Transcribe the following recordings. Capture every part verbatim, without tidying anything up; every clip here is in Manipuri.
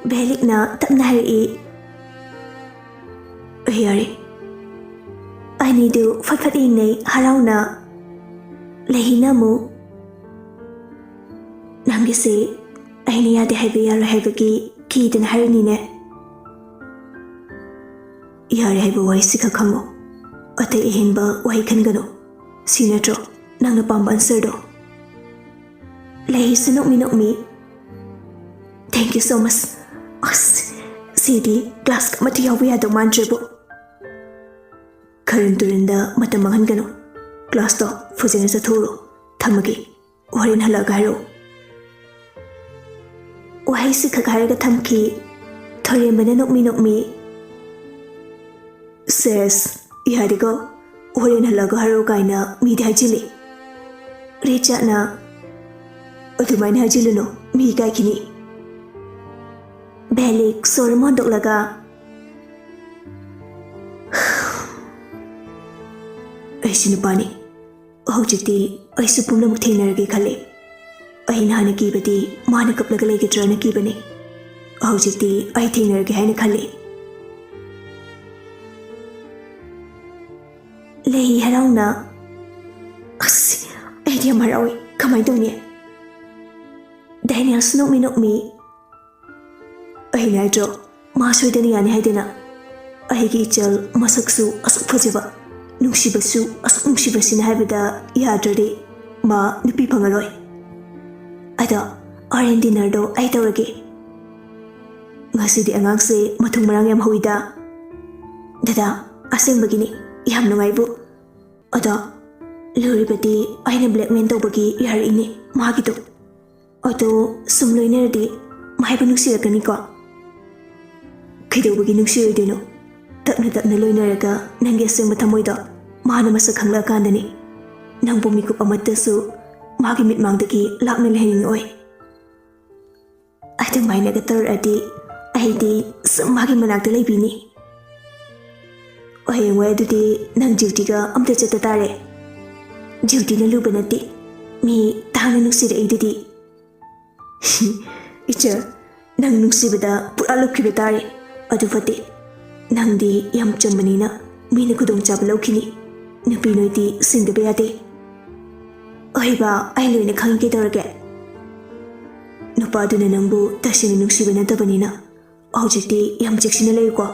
ꯚꯦꯂꯤꯛꯅ ꯇꯞꯅ ꯍꯥꯏꯔꯛꯏ꯫ "ꯌꯥꯔꯦ꯫ ꯑꯅꯤꯗꯨ ꯐꯠ ꯐꯠ ꯌꯦꯡꯅꯩ ꯍꯔꯥꯎꯅ꯫ ꯂꯩꯍꯤꯅ ꯑꯃꯨꯛ, "ꯅꯪꯒꯤꯁꯦ ꯑꯩꯅ ꯌꯥꯗꯦ ꯍꯥꯏꯕ ꯌꯥꯔꯣꯏ ꯍꯥꯏꯕꯒꯤ ꯀꯤꯗꯅ ꯍꯥꯏꯔꯤꯅꯤꯅꯦ꯫ ꯌꯥꯔꯦ ꯍꯥꯏꯕ ꯋꯥꯍꯩꯁꯤꯈꯛ ꯈꯪꯉꯣ꯫ ꯑꯇꯩ ꯑꯍꯦꯟꯕ ꯋꯥꯍꯩ ꯈꯟꯒꯅꯨ꯫ ꯁꯤ ꯅꯠꯇ꯭ꯔꯣ ꯅꯪꯅ ꯄꯥꯝꯕ ꯑꯟꯁꯔꯗꯣ?" ꯂꯩꯍꯤꯁꯨ ꯅꯣꯛꯃꯤ ꯅꯣꯛꯃꯤ, "Thank you so much꯫ ꯑꯁ, ꯁꯤꯗꯤ ꯀ꯭ꯂꯥꯁ ꯑꯃꯠꯇ ꯌꯥꯎꯕ ꯌꯥꯗꯧ ꯃꯥꯟꯗ꯭ꯔꯦꯕꯨ꯫ ꯈꯔꯟ ꯇꯨꯔꯟꯗ ꯃꯇꯝ ꯃꯥꯡꯍꯟꯒꯅꯨ꯫ ꯀ꯭ꯂꯥꯁꯇꯣ ꯐꯖꯅ ꯆꯠꯊꯣꯛꯎꯔꯣ꯫ ꯊꯝꯃꯒꯦ꯫ ꯍꯣꯔꯦꯟ ꯍꯜꯂꯛꯑꯒ ꯍꯥꯏꯔꯛꯑꯣ꯫" ꯋꯥꯍꯩꯁꯤ ꯈꯛ ꯍꯥꯏꯔꯒ ꯊꯝꯈꯤ꯫ ꯊꯣꯏꯔꯦꯝꯕꯅ ꯅꯣꯛꯃꯤ ꯅꯣꯛꯃꯤ, "ꯁꯦꯁ, ꯌꯥꯔꯦꯀꯣ, ꯍꯣꯔꯦꯟ ꯍꯜꯂꯛꯑꯒ ꯍꯥꯏꯔꯛꯑꯣ" ꯀꯥꯏꯅ ꯃꯤꯗꯤ ꯍꯥꯏꯖꯤꯜꯂꯤ꯫ ꯔꯤꯆꯥꯠꯅ, "ꯑꯗꯨꯃꯥꯏꯅ ꯍꯥꯏꯖꯤꯜꯂꯨꯅꯨ, ꯃꯤ ꯏꯀꯥꯏꯈꯤꯅꯤ꯫" ꯚꯦꯂꯤꯛ ꯁꯣꯔ ꯑꯃ ꯍꯣꯟꯗꯣꯛꯂꯒ, "ꯑꯩꯁꯨ ꯅꯨꯄꯥꯅꯤ꯫ ꯍꯧꯖꯤꯛꯇꯤ ꯑꯩꯁꯨ ꯄꯨꯝꯅꯃꯛ ꯊꯦꯡꯅꯔꯒꯦ ꯈꯜꯂꯦ꯫ ꯑꯩꯅ ꯍꯥꯟꯅ ꯀꯤꯕꯗꯤ ꯃꯥꯅ ꯀꯞꯂꯒ ꯂꯩꯒꯗ꯭ꯔꯅ ꯀꯤꯕꯅꯤ꯫ ꯍꯧꯖꯤꯛꯇꯤ ꯑꯩ ꯊꯦꯡꯅꯔꯒꯦ ꯍꯥꯏꯅ ꯈꯜꯂꯦ꯫" ꯂꯩꯍꯤ ꯍꯔꯥꯎꯅ, "ꯑꯁ, ꯑꯩꯗꯤ ꯌꯥꯝ ꯍꯔꯥꯎꯏ꯫ ꯀꯃꯥꯏꯅ ꯇꯧꯅꯤ?" ꯗꯦꯅꯤꯌꯦꯜꯁꯨ ꯅꯣꯛꯃꯤ ꯅꯣꯛꯃꯤ, "ꯑꯩꯅ ꯍꯥꯏꯗ꯭ꯔꯣ, ꯃꯥ ꯁꯣꯏꯗꯅ ꯌꯥꯅꯤ ꯍꯥꯏꯗꯅ꯫ ꯑꯩꯒꯤ ꯏꯆꯜ ꯃꯁꯛꯁꯨ ꯑꯁꯨꯛ ꯐꯖꯕ, ꯅꯨꯡꯁꯤꯕꯁꯨ ꯑꯁꯨꯛ ꯅꯨꯡꯁꯤꯕꯁꯤꯅ ꯍꯥꯏꯕꯗ ꯌꯥꯗ꯭ꯔꯗꯤ ꯃꯥ ꯅꯨꯄꯤ ꯐꯪꯉꯔꯣꯏ꯫ ꯑꯗꯣ ꯍꯣꯔꯦꯟ ꯗꯤꯅꯔꯗꯣ ꯑꯩ ꯇꯧꯔꯒꯦ꯫ ꯉꯁꯤꯗꯤ ꯑꯉꯥꯡꯁꯦ ꯃꯊꯣꯡ ꯃꯔꯥꯡ ꯌꯥꯝ ꯍꯧꯏꯗ꯫" "ꯗꯗꯥ, ꯑꯁꯦꯡꯕꯒꯤꯅꯤ, ꯌꯥꯝ ꯅꯨꯡꯉꯥꯏꯕꯨ꯫ ꯑꯗꯣ ꯂꯨꯔꯤꯕꯗꯤ ꯑꯩꯅ ꯕ꯭ꯂꯦꯛꯃꯦꯜ ꯇꯧꯕꯒꯤ ꯌꯥꯔꯛꯏꯅꯦ ꯃꯥꯒꯤꯗꯣ꯫ ꯑꯗꯣ ꯁꯨꯝ ꯂꯣꯏꯅꯔꯗꯤ ꯃꯥꯏꯕꯨ ꯅꯨꯡꯁꯤꯔꯛꯀꯅꯤꯀꯣ꯫" "ꯀꯩꯗꯧꯕꯒꯤ ꯅꯨꯡꯁꯤꯔꯣꯏꯗꯣꯏꯅꯣ? ꯇꯞꯅ ꯇꯞꯅ ꯂꯣꯏꯅꯔꯒ ꯅꯪꯒꯤ ꯑꯁꯦꯡꯕ ꯊꯃꯣꯏꯗꯣ ꯃꯥꯅ ꯃꯁꯛ ꯈꯪꯂꯛꯑꯀꯥꯟꯗꯅꯤ ꯅꯪꯕꯨ ꯃꯤꯀꯨꯞ ꯑꯃꯠꯇꯁꯨ ꯃꯥꯒꯤ ꯃꯤꯠꯃꯥꯡꯗꯒꯤ ꯂꯥꯞꯅ ꯂꯩꯍꯟꯅꯤꯡꯉꯛꯑꯣꯏ꯫" "ꯑꯗꯨꯃꯥꯏꯅꯒ ꯇꯧꯔꯛꯑꯗꯤ ꯑꯩꯗꯤ ꯁꯨꯝ ꯃꯥꯒꯤ ꯃꯅꯥꯛꯇ ꯂꯩꯕꯤꯅꯤ꯫ ꯍꯌꯦꯡꯋꯥꯏ ꯑꯗꯨꯗꯤ ꯅꯪ ꯗ꯭ꯌꯨꯇꯤꯒ ꯑꯝꯇ ꯆꯠꯇ ꯇꯥꯔꯦ꯫ ꯗ꯭ꯌꯨꯇꯤꯅ ꯂꯨꯕ ꯅꯠꯇꯦ, ꯃꯤ ꯇꯥꯡꯅ ꯅꯨꯡꯁꯤꯔꯛꯏꯗꯨꯗꯤ꯫" "ꯏꯆꯜ, ꯅꯪ ꯅꯨꯡꯁꯤꯕꯗ ꯄꯨꯔꯥ ꯂꯨꯞꯈꯤꯕ ꯇꯥꯔꯦ꯫ ꯑꯗꯨ ꯐꯠꯇꯦ꯫ ꯅꯪꯗꯤ ꯌꯥꯝ ꯆꯝꯕꯅꯤꯅ ꯃꯤꯅ ꯈꯨꯗꯣꯡꯆꯥꯕ ꯂꯧꯈꯤꯅꯤ꯫ ꯅꯨꯄꯤ ꯅꯣꯏꯗꯤ ꯁꯤꯡꯗꯕ ꯌꯥꯗꯦ꯫ ꯑꯣꯏꯕ, ꯑꯩ ꯂꯣꯏꯅ ꯈꯪꯉꯤ, ꯀꯩꯗꯧꯔꯒꯦ? ꯅꯨꯄꯥꯗꯨꯅ ꯅꯪꯕꯨ ꯇꯁꯦꯡꯅ ꯅꯨꯡꯁꯤꯕ ꯅꯠꯇꯕꯅꯤꯅ ꯍꯧꯖꯤꯛꯇꯤ ꯌꯥꯝ ꯆꯦꯛꯁꯤꯟꯅ ꯂꯩꯌꯨꯀꯣ꯫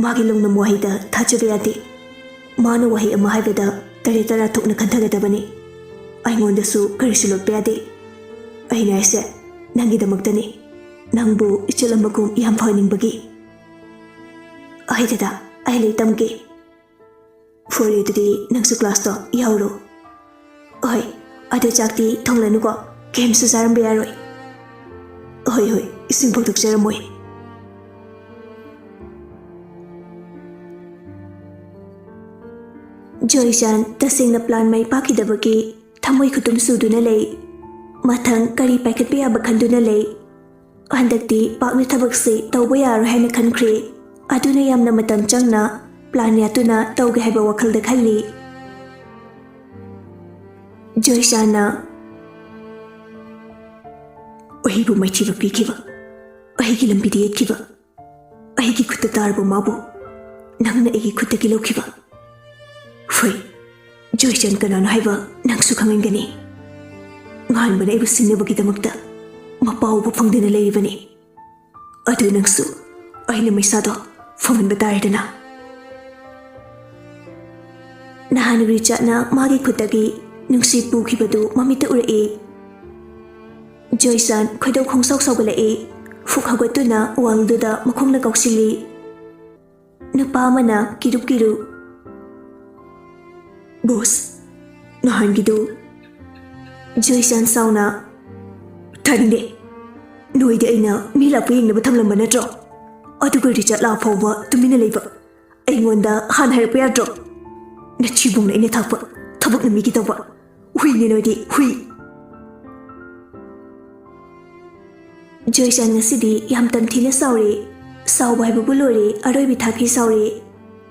ꯃꯥꯒꯤ ꯂꯧꯅꯝ ꯋꯥꯍꯩꯗ ꯊꯥꯖꯕ ꯌꯥꯗꯦ꯫ ꯃꯥꯅ ꯋꯥꯍꯩ ꯑꯃ ꯍꯥꯏꯕꯗ ꯇꯔꯦꯠ ꯇꯔꯥ ꯊꯣꯛꯅ ꯈꯟꯊꯒꯗꯕꯅꯤ꯫ ꯑꯩꯉꯣꯟꯗꯁꯨ ꯀꯔꯤꯁꯨ ꯂꯣꯠꯄ ꯌꯥꯗꯦ꯫ ꯑꯩꯅ ꯍꯥꯏꯁꯦ ꯅꯪꯒꯤꯗꯃꯛꯇꯅꯤ꯫ ꯅꯪꯕꯨ ꯏꯆꯜ ꯑꯃꯒꯨꯝ ꯌꯥꯝ ꯐꯍꯟꯅꯤꯡꯕꯒꯤ꯫ ꯍꯣꯏ ꯗꯗꯥ, ꯑꯩ ꯂꯩ ꯇꯝꯒꯦ꯫ ꯐꯔꯦ, ꯑꯗꯨꯗꯤ ꯅꯪꯁꯨ ꯀ꯭ꯂꯥꯁꯇꯣ ꯌꯥꯎꯔꯣ꯫ ꯍꯣꯏ, ꯑꯗꯨ ꯆꯥꯛꯇꯤ ꯊꯣꯡꯂꯅꯨꯀꯣ, ꯀꯩꯝꯁꯨ ꯆꯥꯔꯝꯕ ꯌꯥꯔꯣꯏ꯫ ꯍꯣꯏ, ꯍꯣꯏ, ꯏꯁꯤꯡ ꯐꯥꯎ ꯊꯛꯆꯔꯝꯃꯣꯏ꯫ ꯖꯣꯏꯆꯥꯟ ꯇꯁꯦꯡꯅ ꯄ꯭ꯂꯥꯟ ꯃꯥꯏ ꯄꯥꯛꯈꯤꯗꯕꯒꯤ ꯊꯃꯣꯏ ꯈꯨꯇꯨꯝ ꯁꯨꯗꯨꯅ ꯂꯩ꯫ ꯃꯊꯪ ꯀꯔꯤ ꯄꯥꯏꯈꯠꯄ ꯌꯥꯕ ꯈꯟꯗꯨꯅ ꯂꯩ꯫ ꯍꯟꯗꯛꯇꯤ ꯄꯥꯛꯅ ꯊꯕꯛꯁꯦ ꯇꯧꯕ ꯌꯥꯔꯣꯏ ꯍꯥꯏꯅ ꯈꯟꯈ꯭ꯔꯦ꯫ ꯑꯗꯨꯅ ꯌꯥꯝꯅ ꯃꯇꯝ ꯆꯪꯅ ꯄ꯭ꯂꯥꯟ ꯌꯥꯠꯇꯨꯅ ꯇꯧꯒꯦ ꯍꯥꯏꯕ ꯋꯥꯈꯜꯗ ꯈꯜꯂꯤ꯫ ꯖꯣꯏꯆꯥꯟꯅ ꯑꯩꯕꯨ ꯃꯥꯏꯊꯤꯕ ꯄꯤꯈꯤꯕ, ꯑꯩꯒꯤ ꯂꯝꯕꯤꯗ ꯌꯦꯠꯈꯤꯕ, ꯑꯩꯒꯤ ꯈꯨꯠꯇ ꯇꯥꯔꯕ ꯃꯥꯕꯨ ꯅꯪꯅ ꯑꯩꯒꯤ ꯈꯨꯠꯇꯒꯤ ꯂꯧꯈꯤꯕ꯫ ꯍꯣꯏ, ꯖꯣꯏꯆꯥꯟ ꯀꯅꯥꯅꯣ ꯍꯥꯏꯕ ꯅꯪꯁꯨ ꯈꯪꯍꯟꯒꯅꯤ꯫ ꯉꯥꯟꯕꯅ ꯑꯩꯕꯨ ꯁꯤꯡꯅꯕꯒꯤꯗꯃꯛꯇ ꯃꯄꯥ ꯎꯕ ꯐꯪꯗꯅ ꯂꯩꯔꯤꯕꯅꯤ꯫ ꯑꯗꯨ ꯅꯪꯁꯨ ꯑꯩꯅ ꯃꯩꯁꯥꯗꯣ ꯐꯪꯍꯟꯕ ꯇꯥꯔꯦꯗꯅ꯫ ꯅꯍꯥꯟ ꯔꯤꯆꯥꯔꯗꯅ ꯃꯥꯒꯤ ꯈꯨꯠꯇꯒꯤ ꯅꯨꯡꯁꯤꯠ ꯄꯨꯈꯤꯕꯗꯨ ꯃꯃꯤꯠꯇ ꯎꯔꯛꯏ꯫ ꯖꯣꯏꯆꯥꯟ ꯈꯣꯏꯗꯧ ꯈꯣꯡꯁꯥꯎ ꯁꯥꯎꯒꯠꯂꯛꯏ꯫ ꯐꯨꯛ ꯍꯧꯒꯠꯇꯨꯅ ꯋꯥꯜꯗꯨꯗ ꯃꯈꯣꯡꯅ ꯀꯥꯎꯁꯤꯜꯂꯤ꯫ ꯅꯨꯄꯥ ꯑꯃꯅ ꯀꯤꯔꯨꯞ ꯀꯤꯔꯨ, "ꯕꯣꯁ, ꯅꯍꯥꯟꯒꯤꯗꯨ?" ꯖꯣꯏꯆꯥꯟ ꯁꯥꯎꯅ, "ꯇꯥꯅꯤꯡꯗꯦ꯫ ꯅꯣꯏꯗꯤ ꯑꯩꯅ ꯃꯤ ꯂꯥꯛꯄ ꯌꯦꯡꯅꯕ ꯊꯝꯂꯝꯕ ꯅꯠꯇ꯭ꯔꯣ? ꯑꯗꯨꯒ ꯔꯤꯆꯥꯔꯗ ꯂꯥꯛꯑ ꯐꯥꯎꯕ ꯇꯨꯃꯤꯟꯅ ꯂꯩꯕ꯫ ꯑꯩꯉꯣꯟꯗ ꯍꯥꯟꯅ ꯍꯥꯏꯔꯛꯄ ꯌꯥꯗ꯭ꯔꯣ? ꯅꯊꯤꯕꯣꯡꯅ ꯑꯩꯅ ꯊꯥꯛꯄ ꯊꯕꯛꯅ ꯃꯤꯒꯤ ꯇꯧꯕ꯫ ꯍꯨꯏꯅꯦ ꯅꯣꯏꯗꯤ, ꯍꯨꯏ!" ꯖꯣꯏꯆꯥꯟ ꯉꯁꯤꯗꯤ ꯌꯥꯝ ꯇꯝꯊꯤꯅ ꯁꯥꯎꯔꯦ꯫ ꯁꯥꯎꯕ ꯍꯥꯏꯕꯕꯨ ꯂꯣꯏꯔꯦ, ꯑꯔꯣꯏꯕꯤ ꯊꯥꯛꯀꯤ ꯁꯥꯎꯔꯦ꯫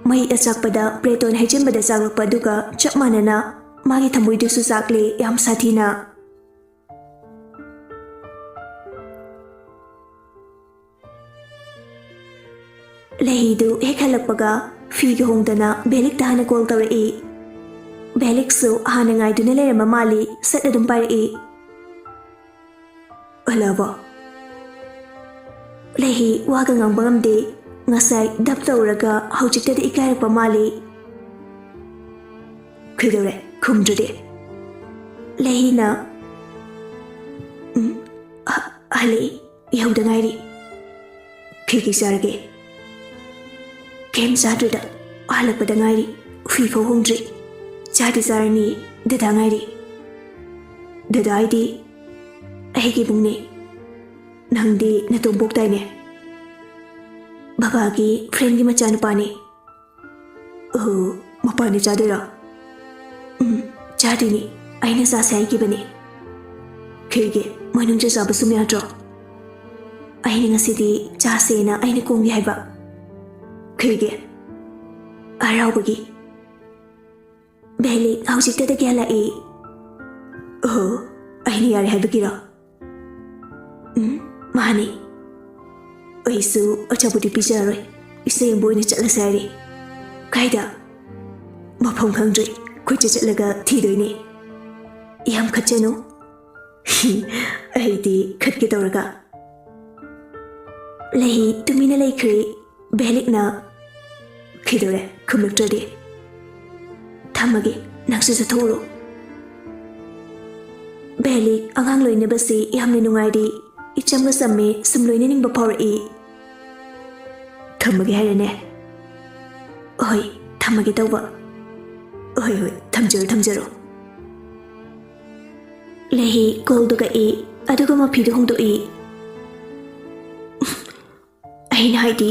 ꯃꯩ ꯑꯆꯥꯛꯄꯗ ꯕ꯭ꯔꯦꯇꯣꯟ ꯍꯩꯖꯤꯟꯕꯗ ꯆꯥꯛꯂꯛꯄ ꯑꯗꯨꯒ ꯆꯞ ꯃꯥꯟꯅꯅ ꯃꯥꯒꯤ ꯊꯃꯣꯏꯗꯨꯁꯨ ꯆꯥꯛꯂꯦ ꯌꯥꯝ ꯁꯥꯊꯤꯅ꯫ ꯂꯩꯍꯤꯗꯨ ꯍꯦꯛ ꯍꯜꯂꯛꯄꯒ ꯐꯤꯒ ꯍꯣꯡꯗꯅ ꯕꯦꯂꯤꯛꯇ ꯍꯥꯟꯅ ꯀꯣꯜ ꯇꯧꯔꯛꯏ꯫ ꯕꯦꯂꯤꯛꯁꯨ ꯍꯥꯟꯅ ꯉꯥꯏꯗꯨꯅ ꯂꯩꯔꯝꯕ ꯃꯥꯜꯂꯤ, ꯁꯠ ꯑꯗꯨꯝ ꯄꯥꯏꯔꯛꯏ꯫ "ꯍꯜꯂꯛꯑꯕꯣ?" ꯂꯩꯍꯤ ꯋꯥꯒ ꯉꯥꯡꯕ ꯉꯝꯗꯦ꯫ ꯉꯁꯥꯏ ꯗꯞ ꯇꯧꯔꯒ ꯍꯧꯖꯤꯛꯇꯗꯤ ꯏꯀꯥꯏꯔꯛꯄ ꯃꯥꯜꯂꯤ꯫ "ꯀꯩꯗꯧꯔꯦ? ꯈꯨꯝꯗ꯭ꯔꯗꯤ?" ꯂꯩꯍꯤꯅ, "ꯎꯝ, ꯍ-, ꯍꯜꯂꯛꯏ, ꯌꯧꯗ ꯉꯥꯏꯔꯤ꯫ ꯀꯩ ꯀꯩ ꯆꯥꯔꯒꯦ?" "ꯀꯩꯝ ꯆꯥꯗ꯭ꯔꯤꯗ, ꯍꯜꯂꯛꯄꯗ ꯉꯥꯏꯔꯤ, ꯍꯨꯏꯐꯥꯎ ꯍꯣꯡꯗ꯭ꯔꯤ꯫ ꯆꯥꯗꯤ ꯆꯥꯔꯅꯤ, ꯗꯗꯥ ꯉꯥꯏꯔꯤ꯫" "ꯗꯗꯥ ꯍꯥꯏꯗꯤ?" "ꯑꯩꯒꯤ ꯏꯕꯨꯡꯅꯦ꯫ ꯅꯪꯗꯤ ꯅꯇꯣꯝꯄꯣꯛ ꯇꯥꯏꯅꯦ?" "ꯕꯕꯥꯒꯤ ꯐ꯭ꯔꯦꯟꯒꯤ ꯃꯆꯥꯅꯨꯄꯥꯅꯦ꯫" "ꯑꯣ, ꯃꯄꯥꯟꯗ ꯆꯥꯗꯣꯏꯔꯣ?" "ꯎꯝ, ꯆꯥꯗꯣꯏꯅꯤ꯫ ꯑꯩꯅ ꯆꯥꯁꯦ ꯍꯥꯏꯈꯤꯕꯅꯦ꯫" "ꯀꯩꯒꯤ? ꯃꯅꯨꯡꯗ ꯆꯥꯕꯁꯨ ꯌꯥꯗ꯭ꯔꯣ?" "ꯑꯩꯅ ꯉꯁꯤꯗꯤ ꯆꯥꯁꯦꯅ ꯑꯩꯅ ꯀꯣꯡꯒꯦ ꯍꯥꯏꯕ꯫" "ꯀꯩꯒꯤ?" "ꯍꯔꯥꯎꯕꯒꯤ꯫" ꯕꯦꯂꯤ ꯍꯧꯖꯤꯛꯇꯗ ꯒ꯭ꯌꯥꯟ ꯂꯥꯛꯏ꯫ "ꯑꯣ, ꯑꯩꯅ ꯌꯥꯔꯦ ꯍꯥꯏꯕꯒꯤꯔꯣ?" "ꯎꯝ, ꯃꯥꯅꯤ꯫" "ꯑꯩꯁꯨ ꯑꯆꯥꯄꯣꯠꯇꯤ ꯄꯤꯖꯔꯔꯣꯏ, ꯏꯁꯩ ꯌꯦꯡꯕ ꯑꯣꯏꯅ ꯆꯠꯂꯁꯦ ꯍꯥꯏꯔꯤ꯫" "ꯀꯥꯏꯗ?" "ꯃꯐꯝ ꯈꯪꯗ꯭ꯔꯤ, ꯀꯣꯏꯆꯠ ꯆꯠꯂꯒ ꯊꯤꯗꯣꯏꯅꯦ꯫" "ꯌꯥꯝ ꯈꯠꯆꯅꯨ꯫" "ꯑꯩꯗꯤ ꯈꯠꯀꯦ ꯇꯧꯔꯒ꯫" ꯂꯩꯍꯤ ꯇꯨꯃꯤꯟꯅ ꯂꯩꯈ꯭ꯔꯦ꯫ ꯕꯦꯂꯤꯛꯅ, "ꯀꯩꯗꯧꯔꯦ? ꯈꯨꯝꯂꯛꯇ꯭ꯔꯗꯤ?" "ꯊꯝꯃꯒꯦ, ꯅꯪꯁꯨ ꯆꯠꯊꯣꯛꯎꯔꯣ꯫" ꯕꯦꯂꯤꯛ ꯑꯉꯥꯡ ꯂꯣꯏꯅꯕꯁꯤ ꯌꯥꯝꯅ ꯅꯨꯡꯉꯥꯏꯔꯤ꯫ ꯏꯆꯝꯒ ꯆꯝꯃꯦ, ꯁꯨꯝ ꯂꯣꯏꯅꯅꯤꯡꯕ ꯐꯥꯎꯔꯛꯏ꯫ "ꯊꯝꯃꯒꯦ ꯍꯥꯏꯔꯦꯅꯦ?" "ꯍꯣꯏ, ꯊꯝꯃꯒꯦ ꯇꯧꯕ꯫" "ꯍꯣꯏ, ꯍꯣꯏ, ꯊꯝꯖꯔꯣ, ꯊꯝꯖꯔꯣ꯫" ꯂꯩꯍꯤ ꯀꯣꯜꯗꯨ ꯀꯛꯏ, ꯑꯗꯨꯒ ꯃꯐꯤꯗꯨ ꯍꯣꯡꯗꯣꯛꯏ꯫ "ꯑꯩꯅ ꯍꯥꯏꯗꯤ,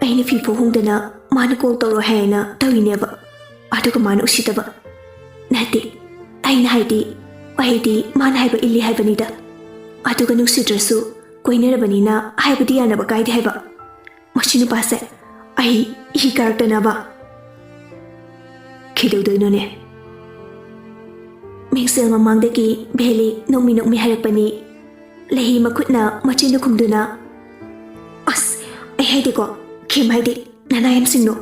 ꯑꯩꯅ ꯐꯤ ꯐꯥꯎ ꯍꯣꯡꯗꯅ ꯃꯥꯅ ꯀꯣꯜ ꯇꯧꯔꯣ ꯍꯥꯏꯅ ꯇꯧꯔꯤꯅꯦꯕ, ꯑꯗꯨꯒ ꯃꯥꯅ ꯎꯁꯤꯠꯇꯕ꯫ ꯅꯠꯇꯦ, ꯑꯩꯅ ꯍꯥꯏꯗꯤ, ꯑꯩꯗꯤ ꯃꯥꯅ ꯍꯥꯏꯕ ꯏꯜꯂꯤ ꯍꯥꯏꯕꯅꯤꯗ꯫ ꯑꯗꯨꯒ ꯅꯨꯡꯁꯤꯗ꯭ꯔꯁꯨ ꯀꯣꯏꯅꯔꯕꯅꯤꯅ ꯍꯥꯏꯕꯗꯤ ꯌꯥꯅꯕ ꯀꯥꯏꯗꯦ ꯍꯥꯏꯕ꯫ ꯃꯁꯤ ꯅꯨꯄꯥꯁꯦ ꯑꯩ ꯏ ꯀꯥꯔꯛꯇꯅꯕ꯫" "ꯀꯩꯗꯧꯗꯣꯏꯅꯣꯅꯦ?" ꯃꯤꯡꯁꯦꯜ ꯃꯃꯥꯡꯗꯒꯤ ꯚꯦꯂꯤ ꯅꯣꯛꯃꯤ ꯅꯣꯛꯃꯤ ꯍꯥꯏꯔꯛꯄꯅꯤ꯫ ꯂꯩꯍꯤ ꯃꯈꯨꯠꯅ ꯃꯆꯤꯟꯗꯨ ꯈꯨꯝꯗꯨꯅ, "ꯑꯁ, ꯑꯩ ꯍꯥꯏꯗꯤꯀꯣ, ꯈꯦꯝ ꯍꯥꯏꯗꯤ ꯅꯅꯥ ꯌꯥꯝ ꯁꯤꯡꯅꯨ꯫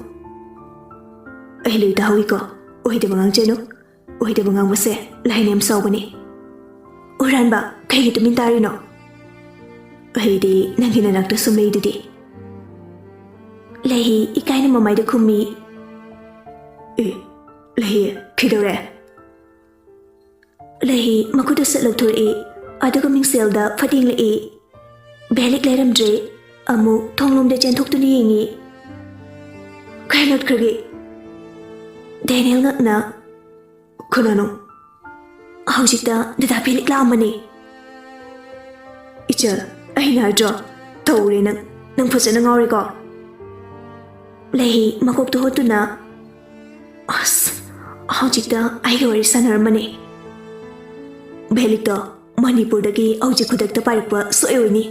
ꯑꯩ ꯂꯣꯏ ꯇꯥꯍꯧꯏꯀꯣ꯫ ꯑꯣꯏꯗꯕ ꯉꯥꯡꯖꯅꯨ꯫ ꯑꯣꯏꯗꯕ ꯉꯥꯡꯕꯁꯦ ꯂꯥꯏꯅ ꯌꯥꯝ ꯁꯥꯎꯕꯅꯤ꯫ ꯍꯨꯔꯥꯟꯕ, ꯀꯩꯒꯤ ꯇꯨꯃꯤꯟ ꯇꯥꯔꯤꯅꯣ? ꯑꯩꯗꯤ ꯅꯪꯒꯤ ꯅꯅꯥꯛꯇ ꯁꯨꯝ ꯂꯩꯗꯨꯗꯤ꯫ ꯂꯩꯍꯤ ꯏꯀꯥꯏꯅ ꯃꯃꯥꯏꯗ ꯈꯨꯝꯃꯤ꯫ ꯑꯦ, ꯂꯩꯍꯤ, ꯀꯩꯗꯧꯔꯦ? ꯂꯩꯍꯤ ꯃꯈꯨꯠꯇ ꯁꯠ ꯂꯧꯊꯣꯔꯛꯏ, ꯑꯗꯨꯒ ꯃꯤꯡꯁꯦꯜꯗ ꯐꯠ ꯌꯦꯡꯂꯛꯏ꯫ ꯚꯦꯂꯤꯛ ꯂꯩꯔꯝꯗ꯭ꯔꯦ꯫ ꯑꯃꯨꯛ ꯊꯣꯡꯂꯣꯝꯗ ꯆꯦꯟꯊꯣꯛꯇꯨꯅ ꯌꯦꯡꯉꯤ꯫ ꯀꯥꯏ ꯂꯣꯠꯈ꯭ꯔꯒꯦ? ꯗꯦꯅꯤꯌꯦꯜ ꯉꯛꯅ, "ꯀꯅꯥꯅꯣ?" ꯍꯧꯖꯤꯛꯇ ꯗꯗꯥ ꯚꯦꯂꯤꯛ ꯂꯥꯛꯑꯝꯕꯅꯦ꯫ "ꯏꯆꯜ, ꯑꯩꯅ ꯍꯥꯏꯗ꯭ꯔꯣ? ꯇꯧꯔꯦ ꯅꯪ꯫ ꯅꯪ ꯐꯖꯅ ꯉꯥꯎꯔꯦꯀꯣ?" ꯂꯩꯍꯤ ꯃꯀꯣꯛꯇ ꯍꯣꯠꯇꯨꯅ, "ꯑꯁ, ꯍꯧꯖꯤꯛꯇ ꯑꯩꯒ ꯋꯥꯔꯤ ꯁꯥꯟꯅꯔꯝꯕꯅꯦ꯫ ꯚꯦꯂꯤꯛꯇꯣ ꯃꯅꯤꯄꯨꯔꯗꯒꯤ ꯍꯧꯖꯤꯛ ꯈꯨꯗꯛꯇ ꯄꯥꯏꯔꯛꯄ ꯁꯣꯏ ꯑꯣꯏꯅꯤ꯫"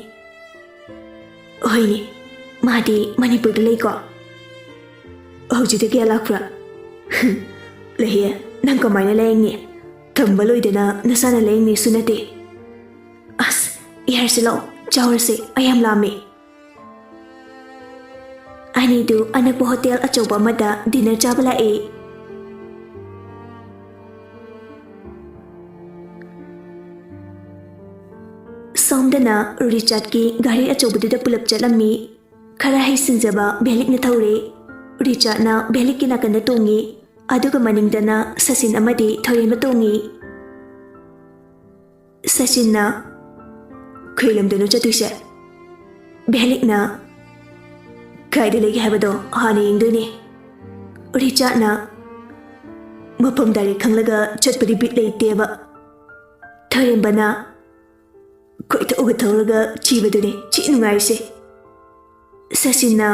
"ꯍꯣꯏꯅꯦ, ꯃꯥꯗꯤ ꯃꯅꯤꯄꯨꯔꯗ ꯂꯩꯀꯣ?" "ꯍꯧꯖꯤꯛꯇ ꯀꯌꯥ ꯂꯥꯛꯄ꯭ꯔꯥ?" "ꯂꯩꯍꯦ, ꯅꯪ ꯀꯃꯥꯏꯅ ꯂꯥꯌꯦꯡꯅꯤ? ꯊꯝꯕ ꯂꯣꯏꯗꯅ ꯅꯁꯥꯅ ꯂꯥꯌꯦꯡꯅꯤꯁꯨ ꯅꯠꯇꯦ꯫" "ꯑꯁ, ꯌꯥꯔꯁꯤ ꯂꯥꯛꯑꯣ, ꯆꯥꯎꯔꯁꯤ, ꯑꯩ ꯌꯥꯝ ꯂꯥꯝꯃꯦ꯫" ꯑꯅꯤꯗꯨ ꯑꯅꯛꯄ ꯍꯣꯇꯦꯜ ꯑꯆꯧꯕ ꯑꯃꯗ ꯗꯤꯅꯔ ꯆꯥꯕ ꯂꯥꯛꯏ꯫ ꯁꯣꯝꯗꯅ ꯔꯤꯆꯥꯔꯗꯀꯤ ꯒꯥꯔꯤ ꯑꯆꯧꯕꯗꯨꯗ ꯄꯨꯂꯞ ꯆꯠꯂꯝꯃꯤ꯫ ꯈꯔ ꯍꯩꯁꯤꯡꯖꯕ ꯚꯦꯂꯤꯛꯅ ꯊꯧꯔꯦ꯫ ꯔꯤꯆꯥꯔꯗꯅ ꯚꯦꯂꯤꯛꯀꯤ ꯅꯥꯀꯟꯗ ꯇꯣꯡꯉꯤ, ꯑꯗꯨꯒ ꯃꯅꯤꯡꯗꯅ ꯁꯆꯤꯟ ꯑꯃꯗꯤ ꯊꯣꯏꯔꯦꯝꯕ ꯇꯣꯡꯉꯤ꯫ ꯁꯆꯤꯟꯅ, "ꯀꯩ ꯂꯝꯗꯅꯣ ꯆꯠꯇꯣꯏꯁꯦ?" ꯚꯦꯂꯤꯛꯅ, "ꯀꯥꯏꯗ ꯂꯩꯒꯦ ꯍꯥꯏꯕꯗꯣ ꯍꯥꯟꯅ ꯌꯦꯡꯗꯣꯏꯅꯦ꯫" ꯔꯤꯆꯥꯔꯗꯅ, "ꯃꯐꯝ ꯗꯥꯏꯔꯦꯛ ꯈꯪꯂꯒ ꯆꯠꯄꯗꯤ ꯕꯤꯠ ꯂꯩꯇꯦꯕ꯫" ꯊꯣꯏꯔꯦꯝꯕꯅ, "ꯀꯣꯏꯊꯣꯛꯑꯒ ꯊꯧꯔꯒ ꯊꯤꯕꯗꯨꯅꯦ ꯊꯤ ꯅꯨꯡꯉꯥꯏꯔꯤꯁꯦ꯫" ꯁꯆꯤꯟꯅ,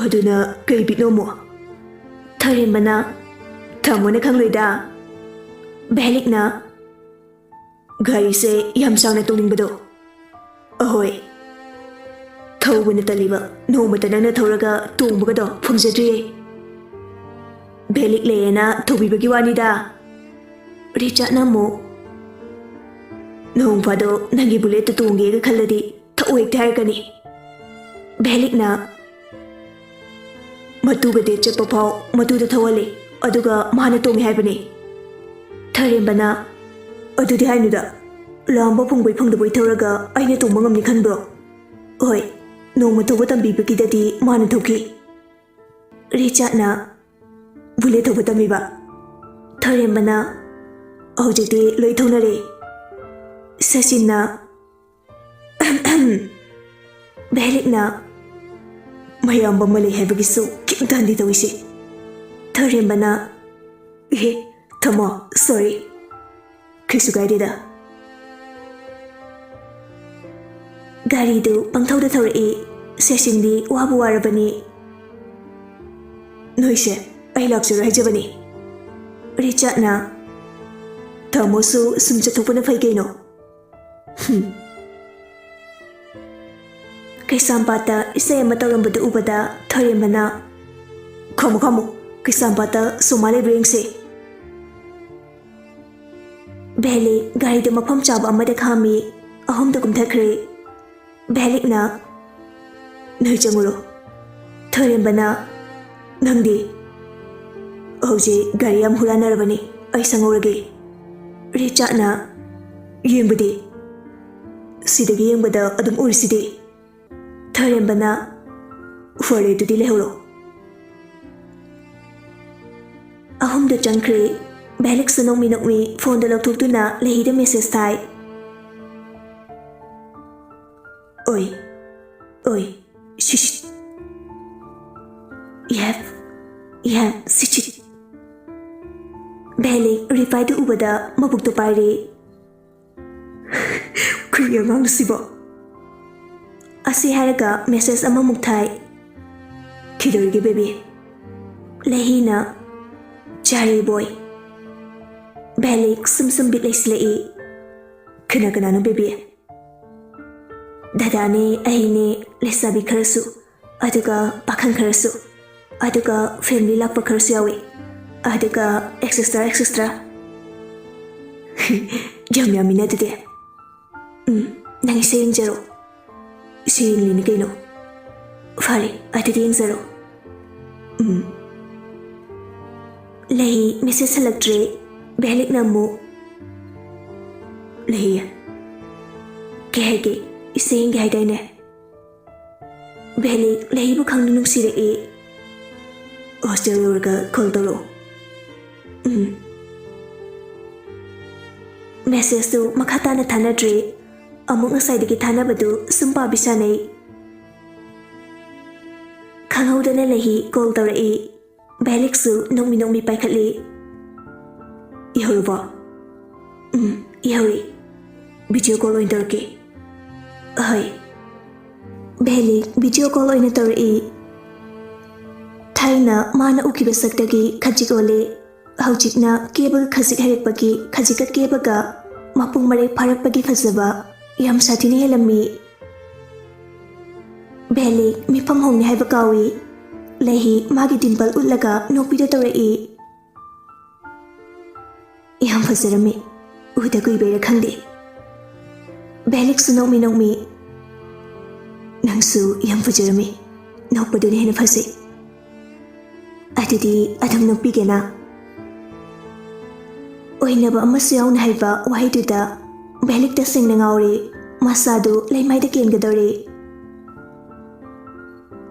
"ꯑꯗꯨꯅ ꯀꯩ ꯕꯤꯠꯅꯣ ꯑꯃꯨꯛ?" ꯊꯣꯏꯔꯦꯝꯕꯅ, "ꯊꯝꯃꯣꯅ ꯈꯪꯂꯣꯏꯗ꯫" ꯚꯦꯂꯤꯛꯅ, "ꯒꯥꯔꯤꯁꯦ ꯌꯥꯝ ꯁꯥꯡꯅ ꯇꯣꯡꯅꯤꯡꯕꯗꯣ꯫" "ꯑꯍꯣꯏ꯫ ꯊꯧꯕꯅ ꯇꯜꯂꯤꯕ, ꯅꯣꯡꯃꯇ ꯅꯪꯅ ꯊꯧꯔꯒ ꯇꯣꯡꯕꯒꯗꯣ ꯐꯪꯖꯗ꯭ꯔꯤꯌꯦ꯫" ꯚꯦꯂꯤꯛ ꯂꯩꯌꯦꯅ ꯊꯧꯕꯤꯕꯒꯤ ꯋꯥꯅꯤꯗ꯫ ꯔꯤꯆꯥꯔꯗꯅ ꯑꯃꯨꯛ, "ꯅꯣꯡ ꯐꯥꯗꯣꯛ ꯅꯪꯒꯤ ꯕꯨꯂꯦꯠꯇ ꯇꯣꯡꯒꯦꯒ ꯈꯜꯂꯗꯤ ꯊꯧ ꯍꯦꯛꯇ ꯍꯥꯏꯔꯛꯀꯅꯤ꯫" ꯚꯦꯂꯤꯛꯅ ꯃꯇꯨꯒ ꯗꯦꯠ ꯆꯠꯄ ꯐꯥꯎ ꯃꯇꯨꯗ ꯊꯧꯍꯜꯂꯤ, ꯑꯗꯨꯒ ꯃꯥꯅ ꯇꯣꯡꯉꯦ ꯍꯥꯏꯕꯅꯤ꯫ ꯊꯔꯦꯝꯕꯅ, "ꯑꯗꯨꯗꯤ ꯍꯥꯏꯅꯨꯗ, ꯂꯥꯝꯕ ꯐꯪꯕꯣꯏ ꯐꯪꯗꯕꯣꯏ ꯊꯧꯔꯒ ꯑꯩꯅ ꯇꯣꯡꯕ ꯉꯝꯅꯤ ꯈꯟꯕ꯭ꯔꯣ? ꯍꯣꯏ, ꯅꯣꯡꯃ ꯊꯧꯕ ꯇꯝꯕꯤꯕꯒꯤꯗꯗꯤ ꯃꯥꯅ ꯊꯧꯈꯤ꯫" ꯔꯤꯆꯥꯔꯗꯅ, "ꯕꯨꯂꯦꯠ ꯊꯧꯕ ꯇꯝꯃꯤꯕ?" ꯊꯔꯦꯝꯕꯅ, "ꯍꯧꯖꯤꯛꯇꯤ ꯂꯣꯏ ꯊꯧꯅꯔꯦ꯫" ꯁꯆꯤꯟꯅ, ꯚꯦꯂꯤꯛꯅ, "ꯃꯌꯥꯝꯕ ꯑꯃ ꯂꯩ ꯍꯥꯏꯕꯒꯤꯁꯨ ꯈꯤꯇꯪꯗꯤ ꯇꯧꯏꯁꯦ꯫" ꯊꯔꯦꯝꯕꯅ, "ꯑꯦ, ꯊꯝꯃꯣ, ꯁꯣꯔꯤ, ꯀꯩꯁꯨ ꯀꯥꯏꯗꯦꯗ꯫" ꯒꯥꯔꯤꯗꯨ ꯄꯪꯊꯧꯗ ꯊꯧꯔꯛꯏ꯫ ꯁꯦꯁꯤꯟꯗꯤ ꯋꯥꯕꯨ ꯋꯥꯔꯕꯅꯤ꯫ "ꯅꯣꯏꯁꯦ ꯑꯩ ꯂꯥꯛꯆꯔꯣꯏ ꯍꯥꯏꯖꯕꯅꯤ꯫" ꯔꯤꯆꯥꯔꯗꯅ, "ꯊꯝꯃꯣꯁꯨ ꯁꯨꯝ ꯆꯠꯊꯣꯛꯄꯅ ꯐꯩ ꯀꯩꯅꯣ꯫" ꯍꯨꯝ꯫ ꯀꯩꯁꯥꯝꯄꯥꯠꯇ ꯏꯁꯩ ꯑꯃ ꯇꯧꯔꯝꯕꯗꯨ ꯎꯕꯗ ꯊꯔꯦꯝꯕꯅ, "ꯈꯥꯝꯃꯨ, ꯈꯥꯝꯃꯨ, ꯀꯩꯁꯥꯝꯄꯥꯠꯇ ꯁꯣꯃꯥ ꯂꯩꯕ꯭ꯔꯥ ꯌꯦꯡꯁꯦ꯫" ꯚꯦꯂꯤ ꯒꯥꯔꯤꯗꯨ ꯃꯐꯝ ꯆꯥꯕ ꯑꯃꯗ ꯈꯥꯝꯃꯤ꯫ ꯑꯍꯨꯝꯗꯨ ꯀꯨꯝꯊꯈ꯭ꯔꯦ꯫ ꯚꯦꯂꯤꯛꯅ, "ꯅꯣꯏ ꯆꯪꯉꯨꯔꯣ꯫" ꯊꯔꯦꯝꯕꯅ, "ꯅꯪꯗꯤ?" "ꯍꯧꯖꯤꯛ ꯒꯥꯔꯤ ꯌꯥꯝ ꯍꯨꯔꯥꯟꯅꯔꯕꯅꯤ, ꯑꯩ ꯁꯪꯍꯧꯔꯒꯦ꯫" ꯔꯤꯆꯥꯔꯗꯅ, "ꯌꯦꯡꯕꯗꯤ? ꯁꯤꯗꯒꯤ ꯌꯦꯡꯕꯗ ꯑꯗꯨꯝ ꯎꯔꯤꯁꯤꯗꯤ꯫" ꯊꯔꯦꯝꯕꯅ, "ꯐꯔꯦ, ꯑꯗꯨꯗꯤ ꯂꯩꯍꯧꯔꯣ꯫" ꯑꯍꯨꯝꯗꯨ ꯆꯪꯈ꯭ꯔꯦ꯫ ꯚꯦꯂꯤꯛꯁꯨ ꯅꯣꯛꯃꯤ ꯅꯣꯛꯃꯤ ꯐꯣꯟꯗꯨ ꯂꯧꯊꯣꯛꯇꯨꯅ ꯂꯩꯍꯤꯗ ꯃꯦꯁꯦꯖ ꯊꯥꯏ꯫ "ꯑꯣꯏ, ꯑꯣꯏ, ꯁꯤꯁꯤꯠ꯫ Yep, yep, ꯁꯤꯁꯤꯠ꯫" ꯚꯦꯂꯤꯛ ꯔꯤꯄ꯭ꯂꯥꯏꯗꯨ ꯎꯕꯗ ꯃꯕꯨꯛꯇꯨ ꯄꯥꯏꯔꯦ꯫ "ꯈꯨꯏ ꯑꯉꯥꯡꯁꯤꯕꯣ꯫" ꯑꯁꯤ ꯍꯥꯏꯔꯒ ꯃꯦꯁꯦꯖ ꯑꯃꯃꯨꯛ ꯊꯥꯏ꯫ "ꯀꯩꯗꯧꯔꯤꯒꯦ, ꯕꯦꯕꯤ?" ꯂꯩꯍꯤꯅ, "ꯆꯥꯔꯦ, ꯕꯣꯏ꯫" ꯚꯦꯂꯤꯛ ꯁꯨꯝ ꯁꯨꯝ ꯕꯤꯠ ꯂꯩꯁꯤꯜꯂꯛꯏ꯫ "ꯀꯅꯥ ꯀꯅꯥꯅꯣ, ꯕꯦꯕꯤ?" "ꯗꯗꯥꯅꯦ, ꯑꯩꯅꯦ, ꯂꯩꯁꯥꯕꯤ ꯈꯔꯁꯨ, ꯑꯗꯨꯒ ꯄꯥꯈꯪ ꯈꯔꯁꯨ, ꯑꯗꯨꯒ ꯐꯦꯃꯤꯂꯤ ꯂꯥꯛꯄ ꯈꯔꯁꯨ ꯌꯥꯎꯏ, ꯑꯗꯨꯒ ꯑꯦꯛꯁꯦꯁꯇ꯭ꯔꯥ ꯑꯦꯛꯁꯦꯁꯇ꯭ꯔꯥ꯫" "ꯌꯥꯝ ꯌꯥꯝꯃꯤꯅ ꯑꯗꯨꯗꯤ꯫ ꯎꯝ, ꯅꯪ ꯏꯁꯩ ꯌꯦꯡꯖꯔꯣ꯫" "ꯏꯁꯩ ꯌꯦꯡꯂꯤꯅꯤ ꯀꯩꯅꯣ꯫" ꯐꯔꯦ, ꯑꯗꯨꯗꯤ ꯌꯦꯡꯖꯔꯣ꯫ ꯎꯝ꯫ ꯂꯩ, ꯃꯦꯁꯦꯖ ꯍꯜꯂꯛꯇ꯭ꯔꯦ꯫ ꯚꯦꯂꯤꯛꯅ ꯑꯃꯨꯛ, "ꯂꯩ, ꯀꯩ ꯍꯥꯏꯒꯦ? ꯏꯁꯩ ꯌꯦꯡꯒꯦ ꯍꯥꯏꯗꯥꯏꯅꯦ?" ꯚꯦꯂꯤꯛ, ꯂꯩꯕꯨ ꯈꯪꯅꯨ ꯅꯨꯡꯁꯤꯔꯛꯏ꯫ "ꯍꯣꯁꯇꯦꯜ ꯌꯧꯔꯒ ꯀꯣꯜ ꯇꯧꯔꯛꯑꯣ꯫" ꯎꯝ꯫ ꯃꯦꯁꯦꯖꯇꯨ ꯃꯈꯥ ꯇꯥꯅ ꯊꯥꯅꯗ꯭ꯔꯦ꯫ ꯑꯃꯨꯛ ꯉꯁꯥꯏꯗꯒꯤ ꯊꯥꯅꯕꯗꯨ ꯁꯨꯝ ꯄꯥꯕꯤ ꯁꯥꯟꯅꯩ꯫ ꯈꯪꯍꯧꯗꯅ ꯂꯩꯍꯤ ꯀꯣꯜ ꯇꯧꯔꯛꯏ꯫ ꯚꯦꯂꯤꯛꯁꯨ ꯅꯣꯡꯃꯤ ꯅꯣꯡꯃꯤ ꯄꯥꯏꯈꯠꯂꯤ꯫ "ꯏꯍꯧꯔꯕꯣ?" "ꯎꯝ, ꯏꯍꯧꯔꯦ꯫ ꯚꯤꯗꯤꯑꯣ ꯀꯣꯜ ꯑꯣꯏꯅ ꯇꯧꯔꯛꯀꯦ꯫" "ꯑꯍꯣꯏ꯫" ꯚꯦꯂꯤꯛ ꯚꯤꯗꯤꯑꯣ ꯀꯣꯜ ꯑꯣꯏꯅ ꯇꯧꯔꯛꯏ꯫ ꯊꯥꯏꯅ ꯃꯥꯅ ꯎꯈꯤꯕ ꯁꯛꯇꯒꯤ ꯈꯖꯤꯛ ꯑꯣꯜꯂꯦ꯫ ꯍꯧꯖꯤꯛꯅ ꯀꯦꯕꯒ ꯈꯖꯤꯛ ꯍꯩꯔꯛꯄꯒꯤ, ꯈꯖꯤꯛꯀ ꯀꯦꯕꯒ ꯃꯄꯨꯡ ꯃꯔꯩ ꯐꯥꯔꯛꯄꯒꯤ ꯐꯖꯕ ꯌꯥꯝ ꯁꯥꯊꯤꯅ ꯍꯦꯜꯂꯝꯃꯤ꯫ ꯚꯦꯂꯤ ꯃꯤꯐꯝ ꯍꯣꯡꯅꯤ ꯍꯥꯏꯕ ꯀꯥꯎꯏ꯫ ꯂꯩꯍꯤ ꯃꯥꯒꯤ ꯗꯤꯝꯄꯜ ꯎꯠꯂꯒ ꯅꯣꯛꯄꯤꯗ ꯇꯧꯔꯛꯏ꯫ ꯌꯥꯝ ꯐꯖꯔꯝꯃꯤ꯫ ꯎꯗ ꯀꯨꯏꯕꯩꯔ ꯈꯪꯗꯦ꯫ ꯚꯦꯂꯤꯛꯁꯨ ꯅꯣꯛꯃꯤ ꯅꯣꯛꯃꯤ꯫ ꯅꯪꯁꯨ ꯌꯥꯝ ꯐꯖꯔꯝꯃꯤ꯫ ꯅꯣꯛꯄꯗꯨꯅ ꯍꯦꯟꯅ ꯐꯖꯩ꯫ ꯑꯗꯨꯗꯤ ꯑꯗꯨꯝ ꯅꯣꯛꯄꯤꯒꯦꯅ꯫ ꯑꯣꯏꯅꯕ ꯑꯃꯁꯨ ꯌꯥꯎꯅ ꯍꯥꯏꯕ ꯋꯥꯍꯩꯗꯨꯗ ꯚꯦꯂꯤꯛ ꯇꯁꯦꯡꯅ ꯉꯥꯎꯔꯦ꯫ ꯃꯁꯥꯗꯨ ꯂꯩꯃꯥꯏꯗ ꯀꯦꯟꯒꯗꯧꯔꯦ꯫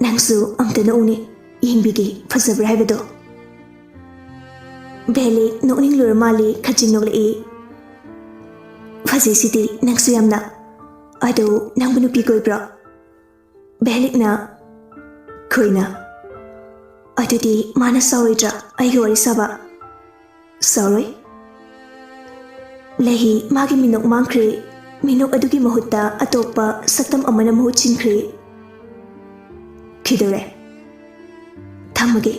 ꯅꯪꯁꯨ ꯑꯝꯇ ꯅꯣꯛꯎꯅꯦ, ꯌꯦꯡꯕꯤꯒꯦ ꯐꯖꯕ꯭ꯔꯥ ꯍꯥꯏꯕꯗꯣ꯫ ꯚꯦꯂꯤꯛ ꯅꯣꯛꯅꯤꯡꯂꯨꯔ ꯃꯥꯜꯂꯤ, ꯈꯖꯤꯛ ꯅꯣꯛꯂꯛꯏ꯫ ꯐꯖꯩꯁꯤꯗꯤ ꯅꯪꯁꯨ ꯌꯥꯝꯅ꯫ ꯑꯗꯣ ꯅꯪꯕꯨ ꯅꯨꯄꯤ ꯀꯣꯏꯕ꯭ꯔꯣ? ꯚꯦꯂꯤꯛꯅ꯫ ꯈꯣꯏꯅ꯫ ꯑꯗꯨꯗꯤ ꯃꯥꯅ ꯁꯥꯎꯔꯣꯏꯗ꯭ꯔꯥ ꯑꯩꯒ ꯋꯥꯔꯤ ꯁꯥꯕ? ꯁꯥꯎꯔꯣꯏ꯫ ꯂꯩꯍꯤ ꯃꯥꯒꯤ ꯃꯤꯅꯣꯛ ꯃꯥꯡꯈ꯭ꯔꯦ꯫ ꯃꯤꯅꯣꯛ ꯑꯗꯨꯒꯤ ꯃꯍꯨꯠꯇ ꯑꯇꯣꯞꯄ ꯁꯛꯇꯝ ꯑꯃꯅ ꯃꯍꯨꯠ ꯁꯤꯟꯈ꯭ꯔꯦ꯫ ꯀꯩꯗꯧꯔꯦ? ꯊꯝꯃꯒꯦ꯫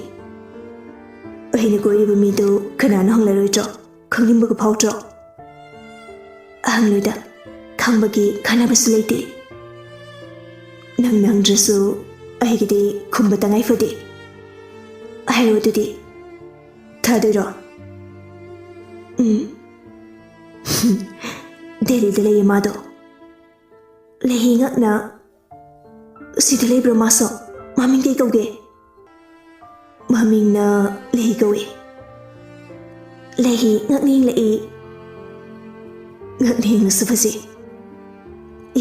ꯑꯩꯅ ꯀꯣꯏꯔꯤꯕ ꯃꯤꯗꯨ ꯀꯅꯥꯅꯣ ꯍꯪꯂꯔꯣꯏꯗ꯭ꯔꯣ? ꯈꯪꯅꯤꯡꯕꯒ ꯐꯥꯎꯗ꯭ꯔꯣ? ꯍꯪꯂꯣꯏꯗ, ꯈꯪꯕꯒꯤ ꯀꯥꯟꯅꯕꯁꯨ ꯂꯩꯇꯦ꯫ ꯅꯪ ꯅꯪꯗ꯭ꯔꯁꯨ ꯑꯩꯒꯤꯗꯤ ꯈꯨꯝꯕ ꯇꯉꯥꯏ ꯐꯗꯦ꯫ ꯍꯥꯏꯔꯣ ꯑꯗꯨꯗꯤ꯫ ꯊꯥꯗꯣꯏꯔꯣ? ꯎꯝ꯫ ꯗꯦꯜꯂꯤꯗ ꯂꯩꯌꯦ ꯃꯥꯗꯣ꯫ ꯂꯩꯍꯤ ꯉꯛꯅ꯫ ꯁꯤꯗ ꯂꯩꯕ꯭ꯔꯣ ꯃꯥꯁꯨ? ꯃꯃꯤꯡ ꯀꯩ ꯀꯧꯒꯦ? ꯃꯃꯤꯡꯅ ꯂꯩ ꯀꯧꯏ꯫ ꯂꯩꯍꯤ ꯉꯛꯅꯤꯡꯂꯛꯏ꯫ ꯉꯛꯅꯤꯡꯂꯁꯨ ꯐꯖꯩ꯫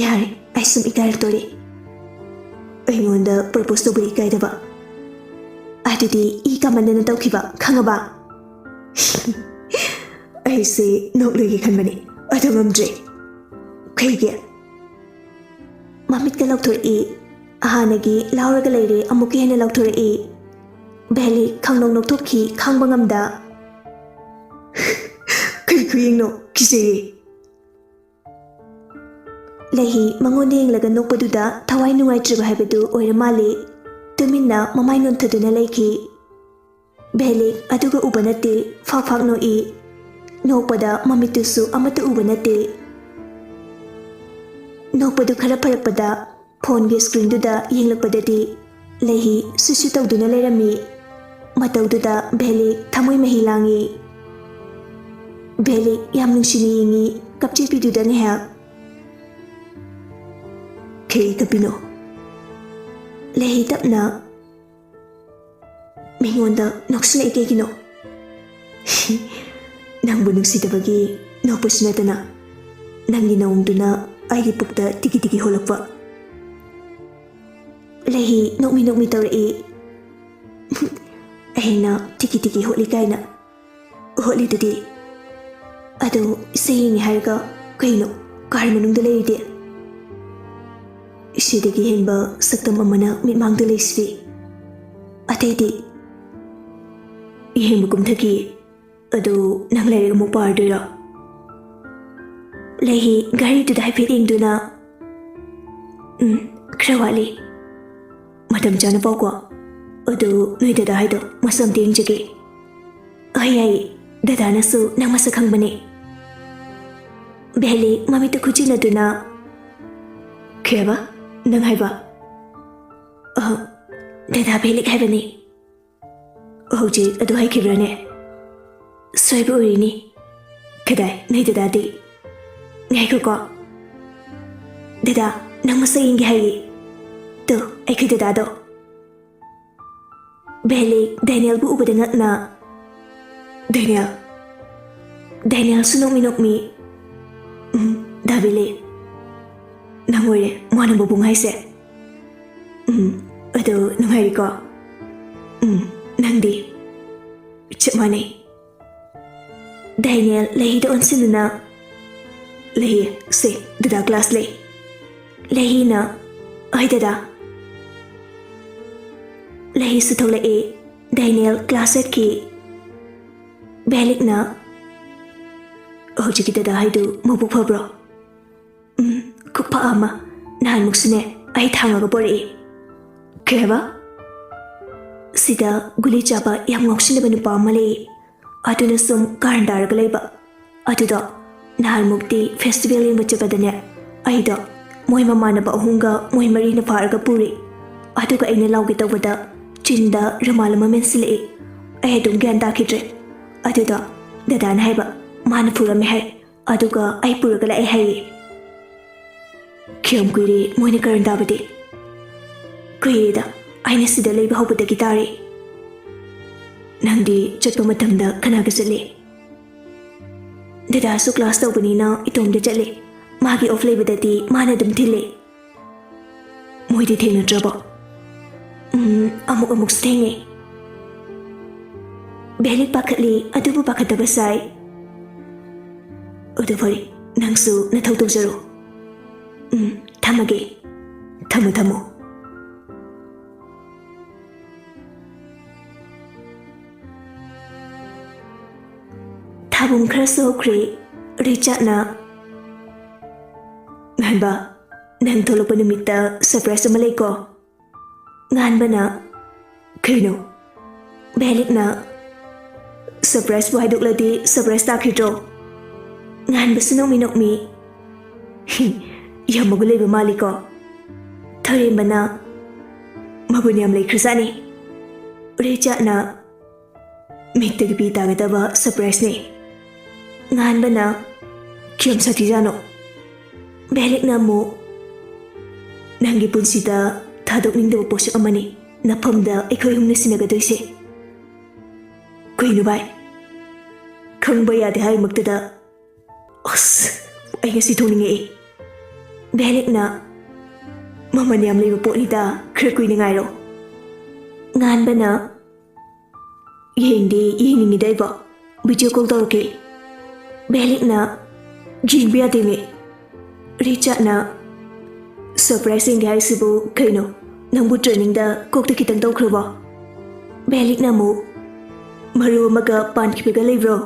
ꯌꯥꯔꯦ, ꯑꯩ ꯁꯨꯝ ꯏꯀꯥꯏꯔꯛꯇꯣꯔꯦ꯫ ꯑꯩꯉꯣꯟꯗ ꯄ꯭ꯔꯄꯣꯁ ꯇꯧꯕꯗꯤ ꯏꯀꯥꯏꯗꯕ꯫ ꯑꯗꯨꯗꯤ ꯏ ꯀꯥꯃꯟꯗꯅ ꯇꯧꯈꯤꯕ, ꯈꯪꯉꯕ? ꯑꯩꯁꯦ ꯅꯣꯛꯂꯣꯏꯒꯦ ꯈꯟꯕꯅꯤ, ꯑꯗꯨ ꯉꯝꯗ꯭ꯔꯦ꯫ ꯀꯩꯒꯤ? ꯃꯃꯤꯠꯀ ꯂꯧꯊꯣꯔꯛꯏ꯫ ꯍꯥꯟꯅꯒꯤ ꯂꯥꯎꯔꯒ ꯂꯩꯔꯦ ꯑꯃꯨꯛꯀ ꯍꯦꯟꯅ ꯂꯧꯊꯣꯔꯛꯏ꯫ ꯚꯦꯂꯤ ꯈꯪꯅꯣꯛ ꯅꯣꯛꯊꯣꯛꯈꯤ, ꯈꯥꯡꯕ ꯉꯝꯗ꯫ ꯀꯩ ꯈꯨꯌꯦꯡꯅꯣ? ꯀꯤꯖꯩꯌꯦ꯫ ꯂꯩꯍꯤ ꯃꯉꯣꯟꯗ ꯌꯦꯡꯂꯒ ꯅꯣꯛꯄꯗꯨꯗ ꯊꯋꯥꯏ ꯅꯨꯡꯉꯥꯏꯇ꯭ꯔꯤꯕ ꯍꯥꯏꯕꯗꯨ ꯑꯣꯏꯔ ꯃꯥꯜꯂꯦ꯫ ꯇꯨꯃꯤꯟꯅ ꯃꯃꯥꯏ ꯅꯣꯟꯊꯗꯨꯅ ꯂꯩꯈꯤ꯫ ꯚꯦꯂꯤ ꯑꯗꯨꯒ ꯎꯕ ꯅꯠꯇꯦ, ꯐꯥꯛ ꯐꯥꯛ ꯅꯣꯛꯏ꯫ ꯅꯣꯛꯄꯗ ꯃꯃꯤꯠꯇꯨꯁꯨ ꯑꯃꯠꯇ ꯎꯕ ꯅꯠꯇꯦ꯫ ꯅꯣꯛꯄꯗꯨ ꯈꯔ ꯐꯔꯛꯄꯗ ꯐꯣꯟꯒꯤ ꯁ꯭ꯀ꯭ꯔꯤꯟꯗꯨꯗ ꯌꯦꯡꯂꯛꯄꯗꯗꯤ ꯂꯩꯍꯤ ꯁꯨꯁꯨ ꯇꯧꯗꯨꯅ ꯂꯩꯔꯝꯃꯤ꯫ ꯃꯇꯧꯗꯨꯗ ꯚꯦꯂꯤ ꯊꯃꯣꯏ ꯃꯍꯤ ꯂꯥꯡꯉꯤ꯫ ꯚꯦꯂꯤ ꯌꯥꯝ ꯅꯨꯡꯁꯤꯅ ꯌꯦꯡꯉꯤ, ꯀꯞꯆꯦꯠꯄꯤꯗꯨꯗ ꯉꯥꯏꯍꯥꯛ꯫ ꯀꯩ ꯀꯞꯄꯤꯅꯣ? ꯂꯩꯍꯤ ꯇꯞꯅ꯫ ꯃꯤꯉꯣꯟꯗ ꯅꯣꯛꯁꯤꯜꯂꯛꯏ ꯀꯩꯒꯤꯅꯣ? ꯅꯪꯕꯨ ꯅꯨꯡꯁꯤꯗꯕꯒꯤ ꯅꯣꯛꯄꯁꯨ ꯅꯠꯇꯅ, ꯅꯪꯒꯤ ꯅꯑꯣꯡꯗꯨꯅ ꯑꯩꯒꯤ ꯄꯨꯛꯇ ꯇꯤꯀꯤ ꯇꯤꯀꯤ ꯍꯣꯜꯂꯛꯄ꯫ ꯂꯩꯍꯤ ꯅꯣꯛꯃꯤ ꯅꯣꯛꯃꯤ ꯇꯧꯔꯛꯏ꯫ ꯑꯩꯅ ꯇꯤꯀꯤ ꯇꯤꯀꯤ ꯍꯣꯠꯂꯤ ꯀꯥꯏꯅ꯫ ꯍꯣꯠꯂꯤꯗꯨꯗꯤ꯫ ꯑꯗꯨ ꯏꯁꯩ ꯌꯦꯡꯉꯤ ꯍꯥꯏꯔꯒ ꯀꯩꯅꯣ ꯀꯥꯔ ꯃꯅꯨꯡꯗ ꯂꯩꯔꯤꯗꯤ? ꯏꯁꯩꯗꯒꯤ ꯍꯦꯟꯕ ꯁꯛꯇꯝ ꯑꯃꯅ ꯃꯤꯠꯃꯥꯡꯗ ꯂꯩꯁꯤꯗꯤ꯫ ꯑꯇꯩꯗꯤ? ꯌꯦꯡꯕ ꯀꯨꯝꯊꯈꯤ꯫ ꯑꯗꯨ ꯅꯪ ꯂꯥꯏꯔꯤꯛ ꯑꯃꯨꯛ ꯄꯥꯔꯗꯣꯏꯔꯣ? ꯂꯩꯍꯤ ꯘꯔꯤꯗꯨꯗ ꯍꯥꯏꯐꯦꯠ ꯌꯦꯡꯗꯨꯅ, "ꯎꯝ, ꯈꯔ ꯋꯥꯠꯂꯤ꯫ ꯃꯇꯝ ꯆꯥꯅ ꯄꯥꯎꯀꯣ꯫ ꯑꯗꯨ ꯅꯣꯏ ꯗꯗꯥ ꯍꯥꯏꯗꯣ ꯃꯁꯛ ꯑꯝꯇ ꯌꯦꯡꯖꯒꯦ꯫" "ꯍꯣꯏ, ꯌꯥꯏꯌꯦ꯫ ꯗꯗꯥꯅꯁꯨ ꯅꯪ ꯃꯁꯛ ꯈꯪꯕꯅꯦ꯫" ꯚꯦꯂꯤ ꯃꯃꯤꯠꯇ ꯈꯨꯠꯆꯤꯟꯅꯗꯨꯅ, "ꯀꯩ ꯍꯥꯏꯕ? ꯅꯪ ꯍꯥꯏꯕ?" "ꯑ, ꯗꯗꯥ ꯚꯦꯂꯤꯛ ꯍꯥꯏꯕꯅꯤ꯫" "ꯍꯧꯖꯤꯛ ꯑꯗꯨ ꯍꯥꯏꯈꯤꯕ꯭ꯔꯥꯅꯦ? ꯁꯣꯏꯕ ꯑꯣꯏꯔꯤꯅꯤ꯫ ꯀꯗꯥꯏ, ꯅꯣꯏ ꯗꯗꯥꯗꯤ? ꯉꯥꯏꯈꯣꯀꯣ꯫ ꯗꯗꯥ, ꯅꯪ ꯃꯁꯛ ꯌꯦꯡꯒꯦ ꯍꯥꯏꯌꯦ꯫" ꯇꯨ, ꯑꯩꯈꯣꯏ ꯗꯗꯥꯗꯣ꯫ ꯚꯦꯂꯤꯛ ꯗꯦꯅꯤꯌꯦꯜꯕꯨ ꯎꯕꯗ ꯉꯛꯅ, "ꯗꯦꯅꯤꯌꯦꯜ!" ꯗꯦꯅꯤꯌꯦꯜꯁꯨ ꯅꯣꯛꯃꯤ ꯅꯣꯛꯃꯤ, "ꯎꯝ, ꯗꯥ ꯚꯦꯂꯤꯛ, ꯅꯪ ꯑꯣꯏꯔꯦ ꯃꯥꯅ ꯃꯕꯨꯡ ꯍꯥꯏꯁꯦ꯫ ꯎꯝ, ꯑꯗꯣ ꯅꯨꯡꯉꯥꯏꯔꯤꯀꯣ? ꯎꯝ, ꯅꯪꯗꯤ?" "ꯆꯞ ꯃꯥꯟꯅꯩ꯫" ꯗꯦꯅꯤꯌꯦꯜ ꯂꯩꯍꯤꯗ ꯑꯣꯟꯁꯤꯟꯗꯨꯅ, "ꯂꯩꯍꯤ, ꯁꯦ, ꯗꯗꯥ ꯀ꯭ꯂꯥꯁ ꯂꯩ꯫" ꯂꯩꯍꯤꯅ, "ꯍꯣꯏ ꯗꯗꯥ꯫" ꯂꯩꯍꯤꯁꯨ ꯊꯣꯛꯂꯛꯏ꯫ ꯗꯦꯅꯤꯌꯦꯜ ꯀ꯭ꯂꯥꯁ ꯆꯠꯈꯤ꯫ ꯚꯦꯂꯤꯛꯅ, "ꯍꯧꯖꯤꯛꯀꯤ ꯗꯗꯥ ꯍꯥꯏꯗꯨ ꯃꯕꯨꯛ ꯐꯕ꯭ꯔꯣ?" "ꯎꯝ, ꯈꯨꯐ ꯑꯃ꯫ ꯅꯍꯥꯟꯃꯨꯛꯁꯨꯅꯦ, ꯑꯩ ꯊꯥꯡꯉꯒ ꯄꯣꯔꯛꯏ꯫" "ꯀꯩ ꯍꯥꯏꯕ?" "ꯁꯤꯗ ꯒꯨꯂꯤ ꯆꯥꯕ ꯌꯥꯝ ꯉꯥꯎꯁꯤꯟꯅꯕ ꯅꯨꯄꯥ ꯑꯃ ꯂꯩꯌꯦ꯫ ꯑꯗꯨꯅ ꯁꯨꯝ ꯀꯥꯔꯟ ꯇꯥꯔꯒ ꯂꯩꯕ꯫ ꯑꯗꯨꯗꯣ ꯅꯍꯥꯟꯃꯨꯛꯇꯤ ꯐꯦꯁꯇꯤꯚꯦꯜ ꯌꯦꯡꯕ ꯆꯠꯄꯗꯅꯦ, ꯑꯩꯗꯣ ꯃꯣꯏ ꯃꯃꯥꯟꯅꯕ ꯑꯍꯨꯝꯒ ꯃꯣꯏ ꯃꯔꯤꯅ ꯐꯥꯔꯒ ꯄꯨꯔꯦ꯫ ꯑꯗꯨꯒ ꯑꯩꯅ ꯂꯥꯎꯒꯦ ꯇꯧꯕꯗ ꯆꯤꯟꯗ ꯔꯨꯃꯥꯜ ꯑꯃ ꯃꯦꯟꯁꯤꯜꯂꯛꯏ꯫ ꯑꯩ ꯑꯗꯨꯝ ꯒ꯭ꯌꯥꯟ ꯇꯥꯈꯤꯗ꯭ꯔꯦ꯫ ꯑꯗꯨꯗꯣ ꯗꯗꯥꯅ ꯍꯥꯏꯕ, ꯃꯥꯅ ꯐꯨꯔꯝꯃꯦ ꯍꯥꯏ꯫ ꯑꯗꯨꯒ ꯑꯩ ꯄꯨꯔꯒ ꯂꯥꯛꯑꯦ ꯍꯥꯏꯌꯦ꯫" "ꯀꯌꯥꯝ ꯀꯨꯏꯔꯦ ꯃꯣꯏꯅ ꯀꯥꯔꯟ ꯇꯥꯕꯗꯤ?" "ꯀꯨꯏꯔꯦꯗ, ꯑꯩꯅ ꯁꯤꯗ ꯂꯩꯕ ꯍꯧꯕꯗꯒꯤ ꯇꯥꯔꯦ꯫" "ꯅꯪꯗꯤ ꯆꯠꯄ ꯃꯇꯝꯗ ꯀꯅꯥꯒ ꯆꯠꯂꯤ?" "ꯗꯗꯥꯁꯨ ꯀ꯭ꯂꯥꯁ ꯇꯧꯕꯅꯤꯅ ꯏꯇꯣꯝꯗ ꯆꯠꯂꯦ꯫ ꯃꯥꯒꯤ ꯑꯣꯐ ꯂꯩꯕꯗꯗꯤ ꯃꯥꯅ ꯑꯗꯨꯝ ꯊꯤꯜꯂꯦ꯫" "ꯃꯣꯏꯗꯤ ꯊꯦꯡꯅꯗ꯭ꯔꯕꯣ?" "ꯎꯝ, ꯑꯃꯨꯛ ꯑꯃꯨꯛꯁꯨ ꯊꯦꯡꯅꯩ꯫" ꯚꯦꯂꯤꯛ ꯄꯥꯈꯠꯂꯤ, ꯑꯗꯨꯕꯨ ꯄꯥꯈꯠꯇꯕ ꯁꯥꯏ꯫ "ꯑꯗꯨ ꯐꯔꯦ, ꯅꯪꯁꯨ ꯅꯊꯧ ꯇꯧꯖꯔꯣ꯫" "ꯎꯝ, ꯊꯝꯃꯒꯦ꯫" "ꯊꯝꯃꯣ, ꯊꯝꯃꯣ꯫" ꯊꯥꯕꯨꯡ ꯈꯔ ꯁꯣꯛꯈ꯭ꯔꯦ꯫ ꯔꯤꯆꯥꯔꯗꯅ, "ꯉꯥꯟꯕ, ꯅꯪ ꯊꯣꯛꯂꯛꯄ ꯅꯨꯃꯤꯠꯇ ꯁꯔꯄ꯭ꯔꯥꯏꯖ ꯑꯃ ꯂꯩꯀꯣ?" ꯉꯥꯟꯕꯅ, "ꯀꯩꯅꯣ?" ꯚꯦꯂꯤꯛꯅ, "ꯁꯔꯄ꯭ꯔꯥꯏꯖꯄꯨ ꯍꯥꯏꯗꯣꯛꯂꯗꯤ ꯁꯔꯄ꯭ꯔꯥꯏꯖ ꯇꯥꯈꯤꯗ꯭ꯔꯣ?" ꯉꯥꯟꯕꯁꯨ ꯅꯣꯛꯃꯤ ꯅꯣꯛꯃꯤ, "ꯍꯤ, ꯌꯥꯝ ꯃꯒꯨꯟ ꯂꯩꯕ ꯃꯥꯜꯂꯤꯀꯣ?" ꯊꯣꯏꯔꯦꯝꯕꯅ, "ꯃꯒꯨꯟ ꯌꯥꯝ ꯂꯩꯈ꯭ꯔꯖꯥꯠꯅꯤ꯫" ꯔꯤꯆꯥꯔꯗꯅ, "ꯃꯤꯠꯇꯒꯤ ꯄꯤ ꯇꯥꯒꯗꯕ ꯁꯔꯄ꯭ꯔꯥꯏꯖꯅꯤ꯫" ꯉꯥꯟꯕꯅ, "ꯀꯌꯥꯝ ꯁꯥꯊꯤꯖꯥꯠꯅꯣ?" ꯚꯦꯂꯤꯛꯅ ꯑꯃꯨꯛ, "ꯅꯪꯒꯤ ꯄꯨꯟꯁꯤꯗ ꯊꯥꯗꯣꯛꯅꯤꯡꯗꯕ ꯄꯣꯠꯁꯛ ꯑꯃꯅꯤ ꯅꯐꯝꯗ ꯑꯩꯈꯣꯏ ꯑꯍꯨꯝꯅ ꯁꯤꯟꯅꯒꯗꯣꯏꯁꯦ꯫ ꯀꯩꯅꯣ ꯚꯥꯏ? ꯈꯪꯕ ꯌꯥꯗꯦ ꯍꯥꯏꯃꯛꯇꯗ꯫ ꯑꯁ, ꯑꯩ ꯉꯁꯤ ꯊꯣꯛꯅꯤꯡꯉꯛꯑꯦ꯫ ꯚꯦꯂꯤꯛꯅ, "ꯃꯃꯜ ꯌꯥꯝ ꯂꯩꯕ ꯄꯣꯠꯅꯤꯗ, ꯈꯔ ꯀꯨꯏꯅ ꯉꯥꯏꯔꯣ꯫" ꯉꯥꯟꯕꯅ, "ꯌꯦꯡꯗꯤ ꯌꯦꯡꯅꯤꯡꯉꯤꯗ ꯑꯩꯕꯣ꯫ ꯚꯤꯗꯤꯑꯣ ꯀꯣꯜ ꯇꯧꯔꯛꯀꯦ꯫" ꯚꯦꯂꯤꯛꯅ, "ꯌꯦꯡꯕ ꯌꯥꯗꯦꯃꯤ꯫" ꯔꯤꯆꯥꯔꯗꯅ, "ꯁꯔꯄ꯭ꯔꯥꯏꯖ ꯌꯦꯡꯒꯦ ꯍꯥꯏꯁꯤꯕꯨ ꯀꯩꯅꯣ? ꯅꯪꯕꯨ ꯇ꯭ꯔꯦꯅꯤꯡꯗ ꯀꯣꯛꯇ ꯈꯤꯇꯪ ꯇꯧꯈ꯭ꯔꯕꯣ?" ꯚꯦꯂꯤꯛꯅ ꯑꯃꯨꯛ, "ꯃꯔꯨ ꯑꯃꯒ ꯄꯥꯟꯈꯤꯕꯒ ꯂꯩꯕ꯭ꯔꯣ?"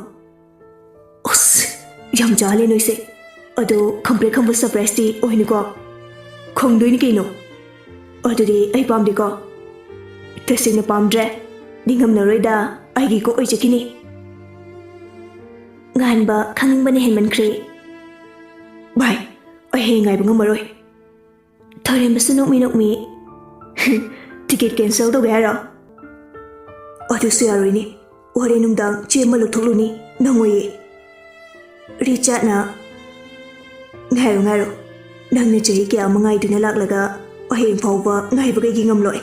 ꯑꯁ, ꯌꯥꯝ ꯆꯥꯂꯦ ꯅꯣꯏꯁꯦ꯫ ꯑꯗꯣ ꯈꯪꯄ꯭ꯔꯦꯛ ꯈꯪꯕ ꯁꯔꯄ꯭ꯔꯥꯏꯖꯇꯤ ꯑꯣꯏꯅꯤꯀꯣ? ꯈꯪꯗꯣꯏꯅꯤ ꯀꯩꯅꯣ꯫ ꯑꯗꯨꯗꯤ ꯑꯩ ꯄꯥꯝꯗꯦꯀꯣ꯫ ꯇꯁꯦꯡꯅ ꯄꯥꯝꯗ꯭ꯔꯦ꯫ ꯅꯤꯡꯉꯝꯅꯔꯣꯏꯗ, ꯑꯩꯒꯤ ꯀꯣꯛ ꯂꯣꯏ ꯆꯠꯈꯤꯅꯤ꯫ ꯉꯥꯟꯕ ꯈꯪꯅꯤꯡꯕꯅ ꯍꯦꯟꯃꯟꯈ꯭ꯔꯦ꯫ ꯚꯥꯏ, ꯑꯩ ꯍꯌꯦꯡ ꯉꯥꯏꯕ ꯉꯝꯃꯔꯣꯏ꯫ ꯊꯣꯏꯔꯦꯝꯕꯁꯨ ꯅꯣꯛꯃꯤ ꯅꯣꯛꯃꯤ, "ꯇꯤꯀꯦꯠ ꯀꯦꯟꯁꯦꯜ ꯇꯧꯒꯦ ꯍꯥꯏꯔꯣ? ꯑꯗꯨꯁꯨ ꯌꯥꯔꯣꯏꯅꯦ꯫ ꯍꯣꯔꯦꯟ ꯅꯨꯡꯗꯥꯡ ꯆꯦ ꯑꯃ ꯂꯧꯊꯣꯛꯂꯨꯅꯤ, ꯅꯪꯉꯣꯏꯌꯦ꯫" ꯔꯤꯆꯥꯔꯗꯅ, "ꯉꯥꯏꯔꯣ, ꯉꯥꯏꯔꯣ꯫ ꯅꯪꯅ ꯆꯍꯤ ꯀꯌꯥ ꯑꯃ ꯉꯥꯏꯗꯨꯅ ꯂꯥꯛꯂꯒ ꯍꯌꯦꯡ ꯐꯥꯎꯕ ꯉꯥꯏꯕ ꯀꯩꯒꯤ ꯉꯝꯂꯣꯏ?"